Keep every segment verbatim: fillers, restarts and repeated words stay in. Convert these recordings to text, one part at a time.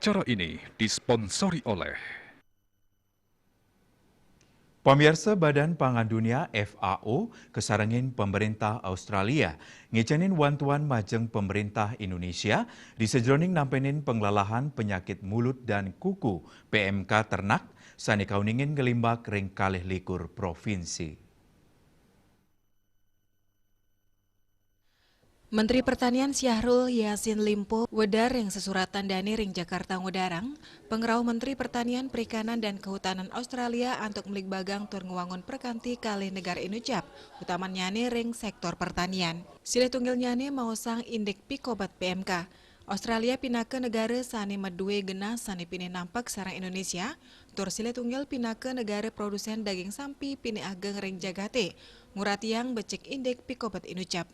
Acara ini disponsori oleh Pamiarsa, Badan Pangan Dunia, F A O, kasarengin pemerintah Australia ngicénin wantuan majeng pemerintah Indonesia ri sajeroning nampenin penglalahan penyakit mulut dan kuku, P M K, ternak sane kauningin nglimbak ring kalih likur provinsi. Menteri Pertanian Syahrul Yassin Limpo wedar ring sesuratan dane ring Jakarta ngudarang, pangrauh Menteri Pertanian, Perikanan, dan Kehutanan Australia antuk mligbagang tur ngwangun perkanti kalih negara inucap, utamannyane ring sektor pertanian. Silih tunggilnyane maosang indik pikobet P M K. Australia pinaka negara sane madue genah sane pinih nampek sareng Indonesia, tur silih tunggil pinaka negara produsen daging sampi pinih ageng ring jagate, nguratiang becik indik pikobet inucap.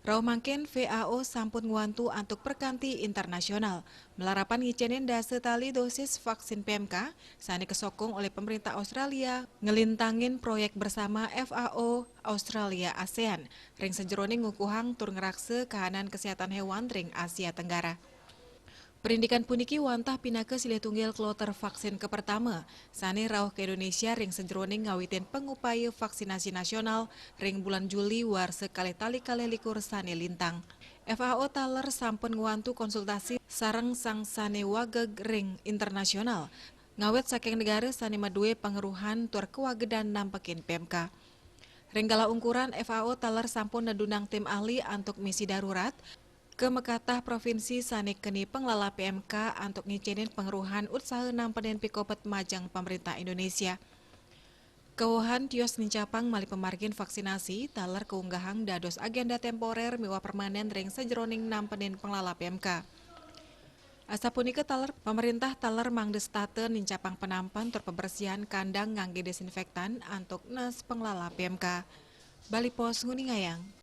Rauh mangkin, F A O sampun ngwantu antuk perkanti internasional, malarapan ngicenin dasa tali dosis vaksin P M K, sane kasokong olih pemerintah Australia, nglintangin proyek bersama F A O Australia ASEAN, ring sajeroning ngukuhang tur ngraksa kahanan kesehatan hewan ring Asia Tenggara. Perindikan puniki wantah pinaka silih tunggil kloter vaksin kapertama, sane rauh ka Indonesia ring sajeroning ngawitin pangupaya vaksinasi nasional ring bulan Juli warsa kalih tali kalih likur sane lintang. F A O taler sampun ngwantu konsultasi sareng sang sane wageg ring internasional, ngawit saking negara sane madue pangeruhan tur kawagedan nampekin P M K. Ring galah ungkuran, F A O taler sampun nedunang tim ahli antuk misi darurat, ka makatah provinsi sane keni panglala P M K antuk ngicenin pangeruhan utsaha nampenin pikobet majeng pemerintah Indonesia. Kauhan tios nincapang malih pamargin vaksinasi taler kaunggahang dados agenda temporer miwah permanen ring sajeroning nampenin panglala P M K. Asapunika taler, pemerintah taler mangda setata nincapang panampan tur pabersihan kandang ngangge desinfektan antuk nes panglala P M K. Bali Post nguningayang.